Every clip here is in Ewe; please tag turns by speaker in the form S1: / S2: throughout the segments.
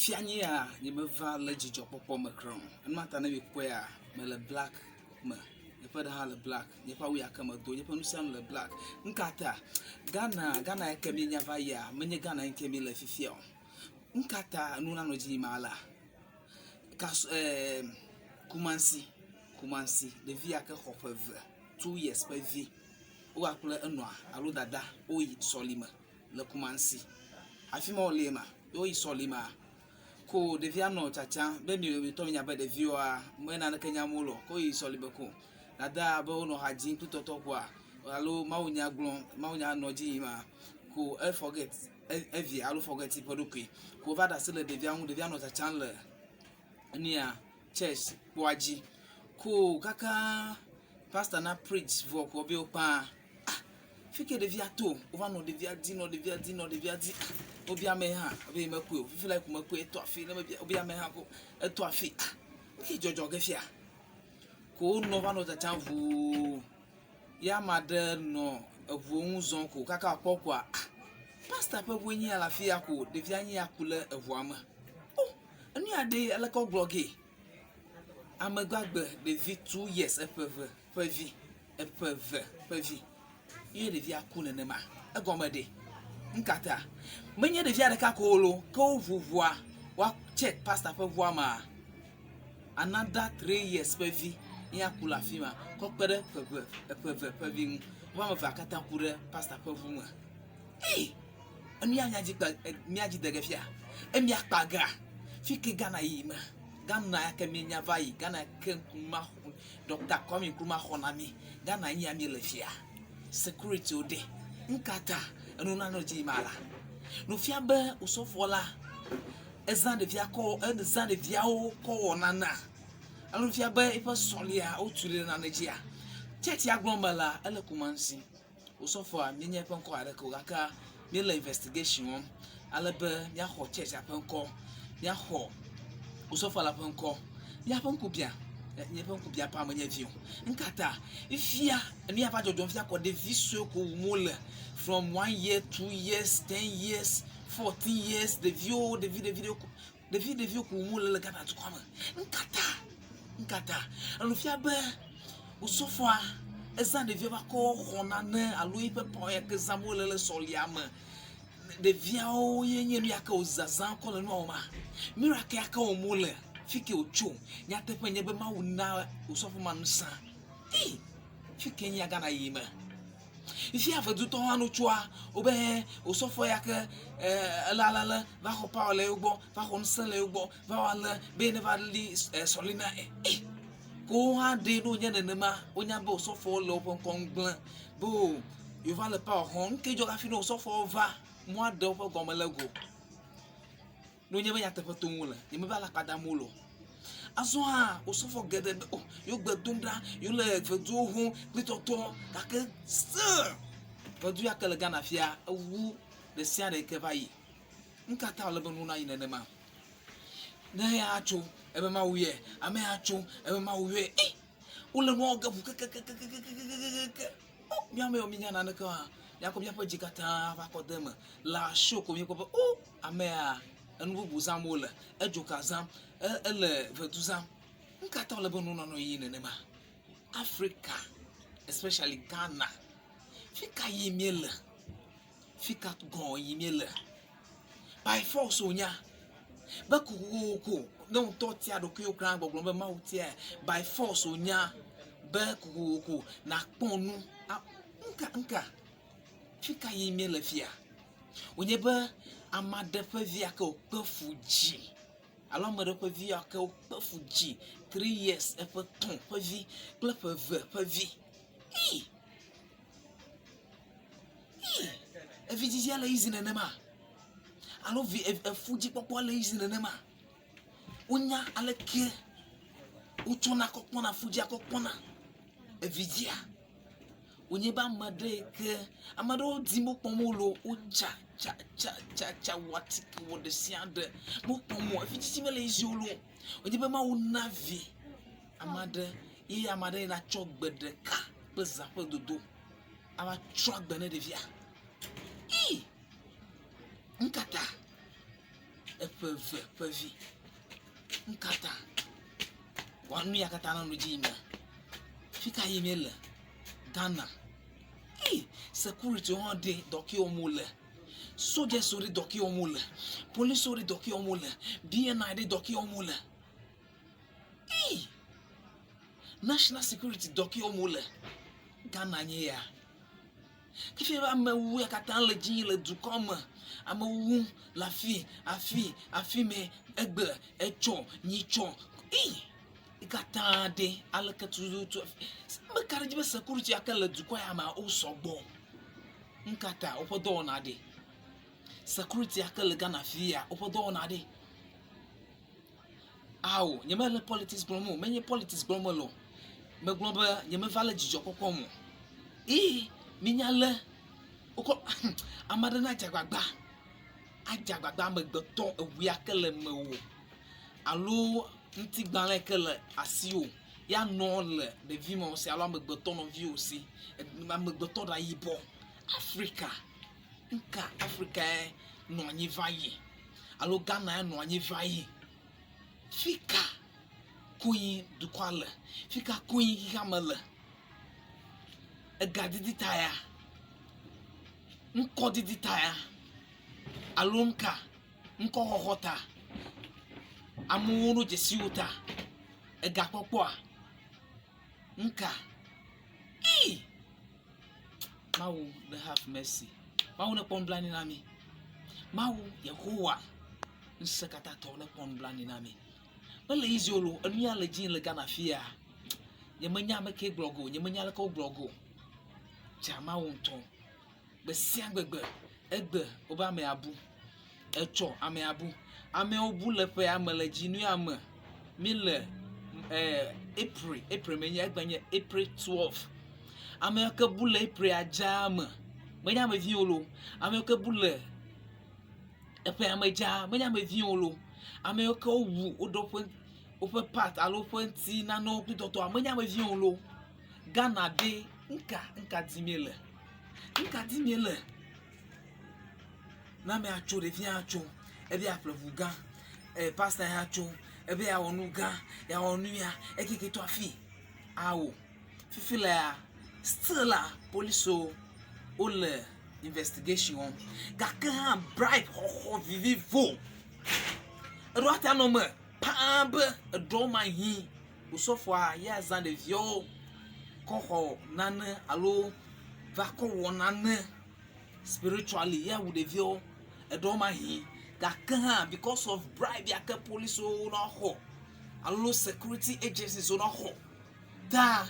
S1: Fifia nye ya nyemeva le dzidzɔkpɔkpɔ me kura o. Enuma ta ne mikpɔea mele black me. Nye ƒe ɖa hã le black. Nye ƒe awu ya ke medo, nye ƒe nu sia nu le black. Nu ka ta? Ghana, Ghana yi ke míenya va yia, menye Ghana yi ke míele fifia o. Nu ka ta nu nanɔ edzi yim alea? Kas e Kumasi, Kumasi ɖevi ya ke xɔ ƒe eve, two years ƒe vi woa kple enɔa alo dada woyi sɔlime le Kumasi. Afi ma wole ma. Ye woyi sɔlimea, ko ɖevia nɔ tsatsam be mi mitɔ minya be ɖeviwoa me naneke nyam wole o. Ko woyi sɔlime ko dada be wonɔ ha dzim kple tɔtɔ koa alo mawunya gblɔm mawunya nɔ edzi yim ko e forget evia alo forget eƒe ɖokui. Ko wova ɖe asi le ɖevia ŋu ɖevia nɔ tsatsam le enuya church kpoa dzi. Ko kaka pastor na preach vɔ ko be wokpã ah fike ɖevia to wova nɔ ɖevia di nɔ ɖevia di nɔ ɖevia di ah wobia ame hã be yemekpɔe o fifi la ko mekpɔe etɔ afi ne mebia wobia ame hã ko etɔ afi ah nuke dzɔdzɔ ge fia ko wonɔ va nɔ tsatsam ʋuu ye ame aɖe nɔ eŋuwo ŋu zɔm ko kaka wòkpɔ koa ah pastor ƒe ŋue nye ya le afi ya ko ɖevia nye ya ku ɖe eŋua me. O enu ya ɖe aleke wogblɔ gee? Ame gbagbe ɖevi two years eƒe eve ƒe vi eƒe eve ƒe vi ye ɖevia ku nenema. Egɔme ɖe? Nu ka ta? Menye ɖevia ɖeka ko o loo, ke woʋu ʋua woa check pastor ƒe ʋua mea, another three years ƒe vi ye aku le afi ma kɔ kpe ɖe ƒe eve eƒe eve ƒe vi ŋu. Wo ame evea katã ku ɖe pastor ƒe ʋu me. Ei! Enu ya mía dzi kpa mía dzi de ge fia. Emia kpa gea? Fi ke Ghana yi me. Ghana ya ke míenya va yi. Ghana ke Nkrumah Ɖɔkta Kwame Nkrumah xɔ na mí. Ghana ye ya míele fia. Security wo ɖe. Nuka ta enu nanɔ dzi yim alea? Nufia be osɔfoa la ezã ɖevia kɔ ezã ɖeviawo kɔ wɔ nanea? Alo nufia be eƒe sɔlia wotu ɖe nane dzia? Tsɛtsia gblɔm mele ele Kumasi. Osɔfoa míenya eƒe ŋkɔ haɖeke o gake míele investigation wɔm ale be míaxɔ tsɛtsia ƒe ŋkɔ, míaxɔ osɔfoa la ƒe ŋkɔ. Míaƒe ŋku biã, míaƒe ŋku biã paa menye vi o. Nu ka ta? Fifia enu ya va dzɔdzɔm fifia kɔ ɖevi sue ko wum wole from one year, two years, ten years, fourteen years, ɖeviwo, ɖevi ɖevi ɖewo ko Ɖevi ɖeviwo ko wum wole le Ghana dukɔa me. Nukata? Nukata? Enu fia be osɔfoa ezã ɖevia va kɔ xɔ nane alo eƒe power ya ke zãm wole le sɔlia me. Ɖeviawo ye nye nu ya ke wòzazã kɔ le nua wɔma. Miracle ya ke wɔm wole, fi ke wòtso. Nyateƒe nye be Mawu na osɔfo ma ŋusẽ. Ei! Fi ke nye Ghana yiyi me. Fifia ʋedutɔwo hã nu tsoa wobe hɛ osɔfo ya ke ele ale ale va xɔ power le yewo gbɔ, va xɔ ŋusẽ le yewo gbɔ, va wɔ ale be ne va li sɔlime e ke wo hã ɖee ne wonye nenema wonya be osɔfowo le woƒe ŋkɔ ŋu gblẽ be o yewo va le power xɔm. Nu ke dzɔ hafi ne osɔfowo va mɔa ɖe woƒe gɔme le go. Ne wonye be nyateƒe tom wole, nyemebe alakpa dam wole o. Azɔ hã osɔfo geɖe be o yewo gbe dom ɖa, yewo le ʋeduwo hom kple tɔtɔ gake still ʋedu ya ke le Ghana fia ewu ɖe sia ɖe ke va yi. Nu ka ta wòle be nuwo nayi nenema? Ne eya tso ebe Mawu yɔe, ame ya tso ebe Mawu yɔe. Ei! Wole nua wɔ ge ʋu kekekekekekekeke. O mía ame yawo míenya naneke o hã, míakɔ míaƒe dzi katã va kɔ de eme. Le show ko míekpɔ be o amea enu bubu zãm wole, edzoka zãm, ele ʋedu zãm. Nu ka ta wòle be nuwo nanɔ yiyim nenema? Africa especially Ghana, fi ka yim míele? Fi ka gɔ̃ yim míele? By force wònyea? Be kokoko ne wò ŋutɔ tia ɖokuiwò kura gbɔgblɔm be Mawu tiae. By force wònyea? Be kokoko nàkpɔ nu. Nuka nuka? Fi ka yim míele fia? Wònye be ame aɖe ƒe vi ya ke wòkpe fu dzi alo ame aɖe ƒe vi ya ke wokpe fu dzi three years, eƒe etɔ̃ ƒe vi kple ƒe eve ƒe vi. Ei! Ei! Evidzidzia le easy nenema? Alo vi efu dzikpɔkpɔ le easy nenema? Wonya aleke wotsɔna kɔ kpɔna fudzia kɔ kpɔna evidzia? Wònye be ame aɖe yi ke ame aɖewo dim wokpɔm wole o, wotsa tsa tsa tsa tsa wɔ atike wɔ ɖe sia ɖe mekpɔm o. Evidzidzi mele easy o loo. Wònye be Mawu na vi ame aɖe ye ame aɖe yina tsɔ gbe ɖeka kple zã ƒe dodo ava trɔ agbe ne ɖevia. Ii! Nu ka ta? Eƒe ve ƒe vi. Nukata wa nu ya katã nɔ dzi yim? Fi ka yim míele? Ghana. Ei, security hã ɖe dɔ ke wɔm wole. Soldiers ɖe dɔ ke wɔm wole. Police ɖe dɔ ke wɔm wole. BNI ɖe dɔ ke wɔm wole. Ei, national security dɔ ke wɔm wole. Ghana nye ya. Fifia be amewuwu ya katã le dzi le dukɔ me. Amewuwu le afi, afi, afi mɛ, egbe, etsɔ, nyitsɔ. Ei, yi katã ɖe aleke tututu meka ɖe edzi be security ya ke le dukɔ ya mea wo sɔgbɔ. Nu ka ta woƒe dɔwɔna ɖe? Security ya ke le Ghana fi ya woƒe dɔwɔna ɖe? Ao, nyemele politics gblɔm o, menye politics gblɔm mele o. Megblɔ be nyemeva le dzidzɔkpɔkpɔ me o. Eye minya le wokɔ ame aɖe nadze agbagba adze agbagba amegbetɔ eŋu ya ke le mewò alo ŋutigbalẽ yi ke le asiwò ya nɔ le ɖevi mawo si alo amegbetɔ nɔviwò si. Amegbetɔ ɖa yibɔ Afrika nuka Afrikae nɔ anyi va yi alo Ghanae nɔ anyi va yi. Fika koe dukɔa le? Fika koe xexeame le? Egadidi ta ya? Ŋkɔdidi ta ya? Alo nuka? Ŋkɔxɔxɔ ta? Amewo ɖo dzesi wò ta? Egakpɔkpɔa? Nuka? Ii! Mawu ne have mercy. Mawu nekpɔ nublanui na mí. Mawu Yehowa ŋusẽkatãtɔ nekpɔ nublanui na mí. Mele easy o loo, enu ya le dzi le Ghana fia, nyemenya ame ke gblɔ go, nyemenya leke wogblɔ go. Dza Mawu ŋutɔ. Gbe sia gbegbe, egbe wobe amea bu, etsɔ amea bu. Amewo bu le ƒe ya me le dzinu ya me. Míle eh, April, April me nye, egbe nye April 12. Ame yiwo ke bu le April dzaa me, menye ame viwo loo, ame yiwo ke bu le eƒea me dzaa, menye ame viwo loo. Ame yiwo ke wowu woɖe woƒe woƒe part alo woƒe ŋuti nanewo kple tɔtɔa, menye ame viwo loo. Ghana ɖe, nuka, nuka dim míele? Nuka dim míele? Ne amea tso, ɖevia tso, ebe yeaƒle ŋu gã, e pasta ya tso, ebe yeawɔ nu gã, yeawɔ nu ya, ekeke to afi. Ao, fifi lea, still la, polisiwo wole investigation wɔm. Gake hã bribe xɔxɔ vivivo. Eɖo ate anɔ eme paa be eɖɔ mahi osɔfoa ya zã ɖeviawo kɔ xɔ nane alo va kɔ wɔ nane spiritually ya wu ɖeviawo. Eɖɔ mahi gake hã because of bribe ya ke polisiwo na xɔ alo security agencies wo na xɔ ta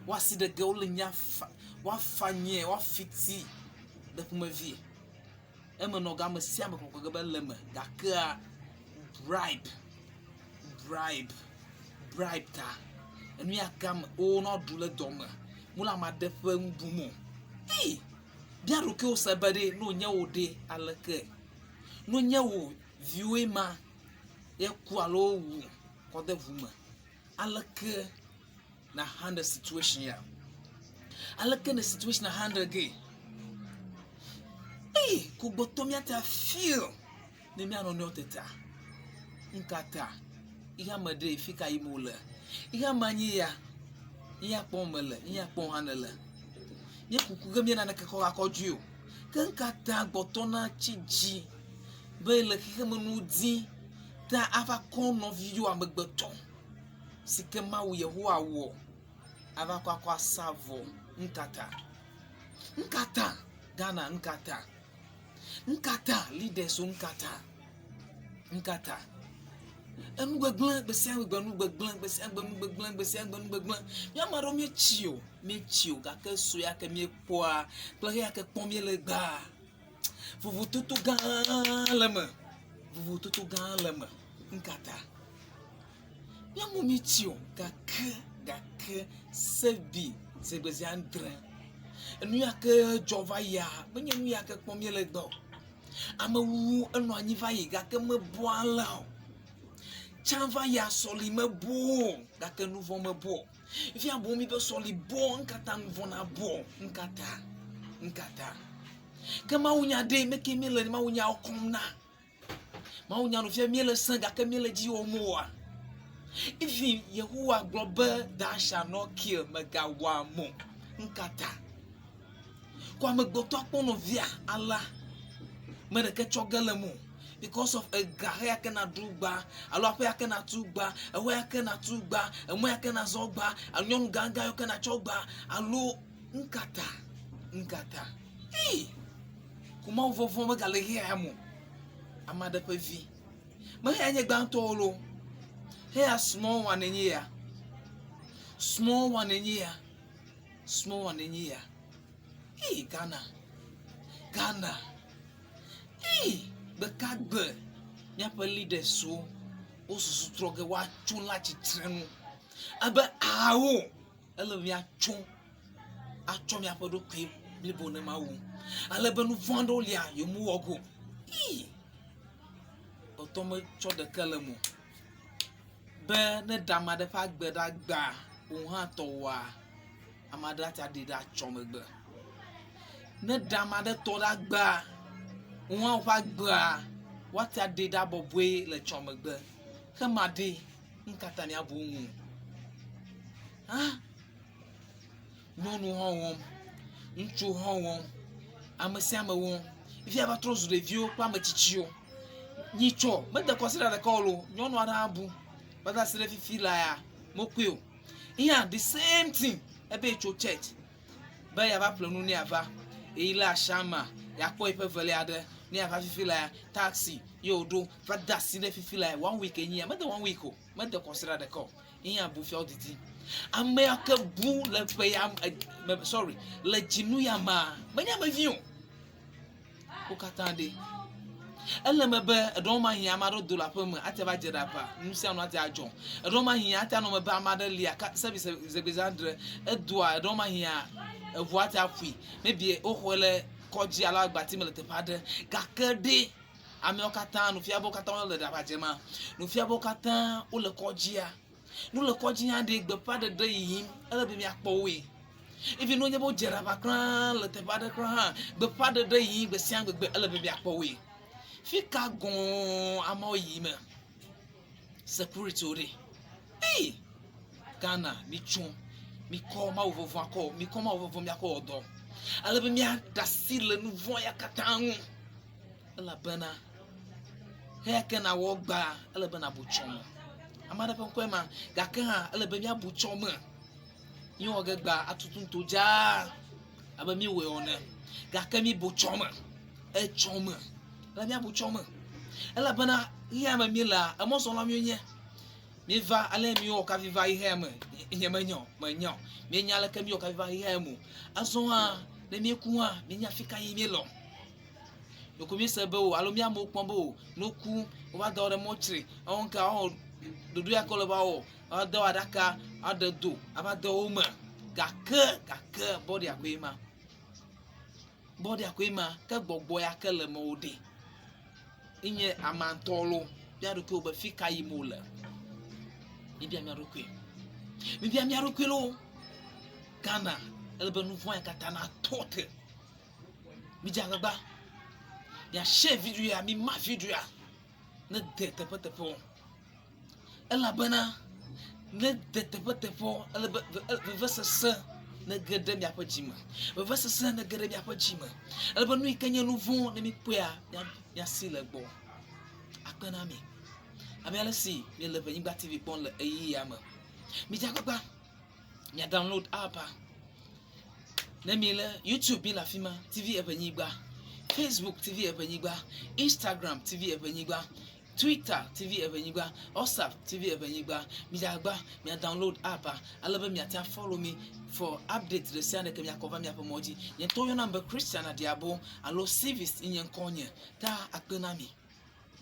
S1: woasi ɖe ge wole nya fa woafa nyɛ woafiti ɖe ƒomevie. Eme nɔ ge ame sia ame kɔkɔ ge be le eme gakea bribe bribe bribe ta enu ya ke ame wonɔ ɖu le dɔme wole ame aɖe ƒe nu bum o. Ei bia ɖokuiwò se be ɖe ne wònye wò ɖe aleke? Ne wònye wò viwoe ma ye ku alo wowu kɔ de ŋu me aleke na handle situation ya? Aleke ne situation handle gee? Ei kugbɔtɔ míate feel ne mía nɔnɔewo tetea? Nu ka ta? Xexea me ɖe fi ka yim wole? Xexea me anyi ya, nu ya kpɔm mele, nu ya kpɔm hã nèle. Míekuku ge mía naneke kɔ va kɔ dzoe o. Ke nu ka ta gbɔtɔ natsi dzi be le xexemenuwo dim ta ava kɔ nɔviwò amegbetɔ si ke Mawu Yehowa wɔ ava kɔ akɔ asa vɔ? Nu ka ta? Nu ka ta Ghana? Nu ka ta? Nu ka ta leaders wo? Nu ka ta? Nu ka ta? Enu gbegblẽ gbe sia gbe nu gbegblẽ gbe sia gbe nu gbegblẽ gbe sia gbe nu gbegblẽ. Mía ame aɖewo míetsi o, míetsi o gake sue ya ke míekpɔa kple xeya ke kpɔm míele egbea, vovototo gã le eme, vovototo gã le eme. Nu ka ta? Mía amewo míetsi o gake gake sebi zigbezi adre. Enu ya ke dzɔ va yia menye nu ya ke kpɔm míele egbea o. Amewuwu enɔ anyi va yi gake mebɔ alea o. Tsã va yia sɔlime bɔ o gake nuvɔ̃ mebɔ o. Fifia boŋ míbe sɔli bɔ, nu ka ta nuvɔ̃ nabɔ? Nu ka ta? Nu ka ta? Ke mawunya ɖe, meke míele mawunyawo kɔm na? Mawu nya nu fia míele sẽ gake míele dzi wɔm oa? Even Yehowa gblɔ be thou shall not kill mègawɔ ame o. Nukata? Ko amegbetɔ akpɔ nɔvia alea me ɖeke tsɔ ge le eme o because of ega heya ke naɖu gba alo aƒe ya ke natu gba, exɔ ya ke natu gba, emɔ ya ke nazɔ gba, alo nyɔnu gãgã yɔ ke natsɔ gba alo nukata? Nukata? Ei! Ko Mawu vɔvɔ̃ megale xexea me o. Ame aɖe ƒe vi. Me xeya nye gbãtɔ o loo. Xeya small one enye ya. Small one enye ya. Small one enye ya. Ei Ghana. Ghana. Ei gbeka gbe míaƒe leaders wo wosusu trɔ ge woatso la tsitre nu. Abe awo ele be míatso atsɔ míaƒe ɖokui blibo ne Mawu. Ale be nu vɔ̃ aɖewo lia yewomewɔ go. Ii! Kpɔtɔ metsɔ ɖeke le eme o. Be ne ɖe ame aɖe ƒe agbe ɖe agbea, wò hã tɔwòa, ame aɖe ate aɖee ɖe atsɔ megbe. Ne ɖe ame aɖe tɔ ɖe agbea, wò hã woƒe agbea, woate aɖee ɖa bɔbɔe le tsɔ megbe. Ke ema ɖe, nu ka ta míabu eŋu? Hã? Nyɔnuwo hã wɔm, ŋutsuwo hã wɔm, ame sia ame wɔm. Fifia eva trɔ zu ɖeviwo kple ame tsitsiwo. Nyitsɔ mede kɔsiɖa ɖeka o loo, nyɔnu aɖe hã bu va de asi ɖe fifi laa mekpɔe o. Eya the same thing ebe yetso church be yeava ƒle nu ne yeava ye le asia mea yeakpɔ yeƒe velia aɖe ne yeava fifi laa taxi ye wòɖo va de asi ɖe fifi laa one week enyi ya mede one week o mede kɔsiɖa ɖeka o. Eya bu fiawo didi. Ame ya ke bu le ƒe ya me sorry le dzinu ya mea menye ame vi o. Wo katã ɖe. Ele me be eɖewo ma hiã ame aɖewo do le aƒe me ate va dze ɖe aƒea nu sia nu ate adzɔ. Eɖewo ma hiã ate anɔ me be ame aɖe lia ka service zegbezãdre edoa eɖewo ma hiã eʋua ate aƒui. Maybe woxɔe le kɔdzi alo agbati me le teƒe aɖe gake ɖe Ameawo katã, nufiabewo katã wole ɖaʋadzema. Nufiabewo katã wole kɔdzia. Nu le kɔdzi hã ɖe gbeƒãɖeɖe yiyim ele be míakpɔ woe. Even ne wonye be wodze ɖaʋa kura le teƒe aɖe kura hã, gbeƒãɖeɖe yiyim gbe sia gbegbe ele be míakpɔ woe. Fi ka gɔ̃ ameawo yiyim? Security wo ɖe. Ei! Ghana, mitso, mikɔ Mawu vɔvɔ̃ akɔ, mikɔ Mawu vɔvɔ̃ miakɔ wɔ dɔ. Ale be míaɖe asi le nu vɔ̃ ya katã ŋu. Elabena xeya ke nàwɔ egbea, ele be nàbu tsɔme. Ame aɖe ƒe ŋkɔe ma. Gake hã ele be míabu tsɔme. Míewɔ ge egbea atutu ŋutɔ dzaa abe míewɔe ene. Gake míbu tsɔme. Etsɔme. Ele be míabu tsɔme. Elabena xexea me míelea, emɔzɔla míenye. Míeva ale míewɔ kafi va xexea me. Nye menya o, menya o. Míenya aleke míewɔ kafi va xexea me o. Azɔ hã ne míeku hã, míenya afi ka yim míele o. Ɖeko míese be o alo mía amewo kpɔm be o ne woku wova da wo ɖe mɔtsri ewɔ ŋka woawɔ ɖoɖo ya ke wole be woawɔ woade wo aɖaka aɖe do ava de wo me gake gake bɔɖia koe ma bɔɖia koe ma ke gbɔgbɔ ya ke le mewò ɖe enye amea ŋutɔ loo bia ɖokuiwò be fi ka yim wole mibia mia ɖokui mibia mia ɖokui loo Ghana ele be nu vɔ̃ ya katã natɔ te. Midze agbagba miashare video ya, mima video ya ne de teƒeteƒewo elabena ne de teƒeteƒewo ele be vevesese nege ɖe miaƒe dzi me. Vevesese nege ɖe miaƒe dzi me. Ele be nu yi ke nye nu vɔ̃ ne mikpɔea miasi le egbɔ. Akpe na mi abe ale si miele Ʋenyigba TV kpɔm le ɣeyiɣi ya me. Midze agbagba mia download app-a. Ne mi le YouTube mi le afi ma, TV Eʋenyigba, Facebook TV Eʋenyigba, Instagram TV Eʋenyigba, Twitter TV Eʋenyigba, WhatsApp TV Eʋenyigba. Mi dze agbagba mia download app-a ale be miate ŋu follow mi for update ɖe sia ɖe ke miakɔ va miaƒe mɔ dzi. Nye ŋutɔ woyɔnam be Christian Adiabo alo Civis nye ŋkɔnye ta akpe na mi.